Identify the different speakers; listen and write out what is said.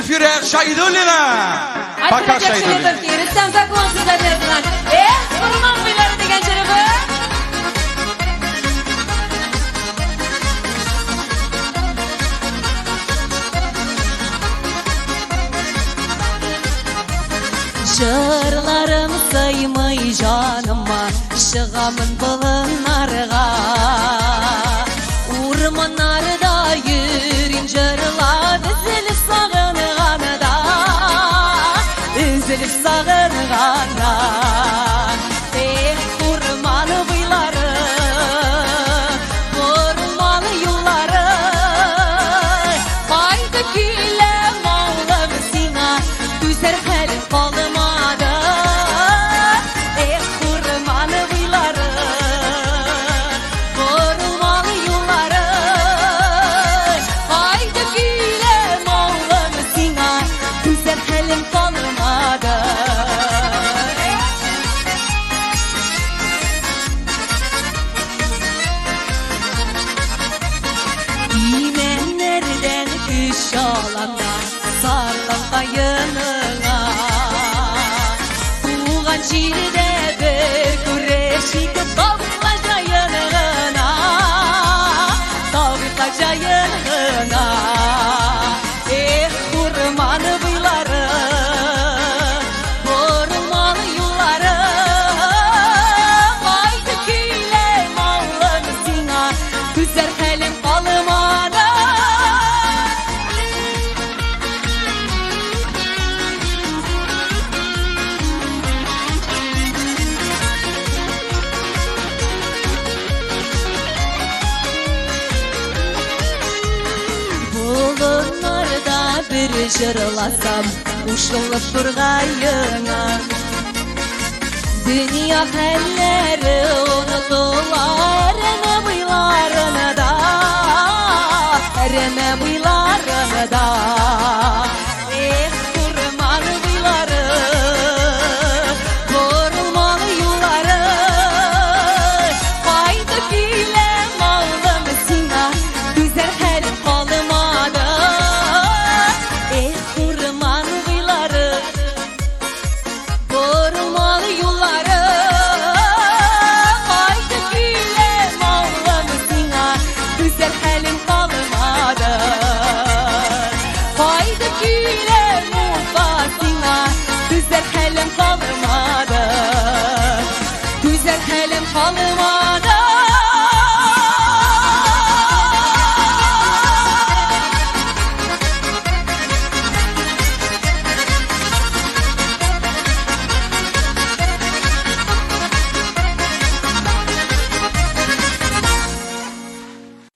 Speaker 1: Зөлфирә Шайдуллина. Пока, Шайдуллина.
Speaker 2: Рөстәм Закон сүзләреннән. Эх, урман буйлары дигән җырыбыз. Жырларым сыймый җаныма, чыгамын болыннарга. Урманнарда йөрим җырлап, өзелеп сагынганда, өзелеп сагынганда. Эх, урман буйлары, борылмалы юллары, кайтып киләм авылым сиңа, түзәр хәлем калмады. Эх, урман буйлары, борылмалы юллары, кайтып киләм авылым сиңа, түзәр хәлем калмады. Имәннәрдән көч алам да, сарылам каеныңа. Туган җирдә бер күрешик, табыйк җаен гына, табыйк җаен гына. Эх, урман буйлары, борылмалы юллары, кайтып киләм авылым сиңа, түзәр хәлем калмады. Болыннарда бер җырласам, кушылып тургаеңа. Дөнья хәлләре онытыла, әрәмә буйларында, әрәмә буйларында. Эх, урман буйлары, борылмалы юллары, кайтып киләм авылым сиңа, түзәр хәлем калмады. Эх, урман буйлары, борылмалы юллары, кайтып киләм авылым сиңа, түзәр хәлем калмады. Кайтып киләм Уфа сиңа,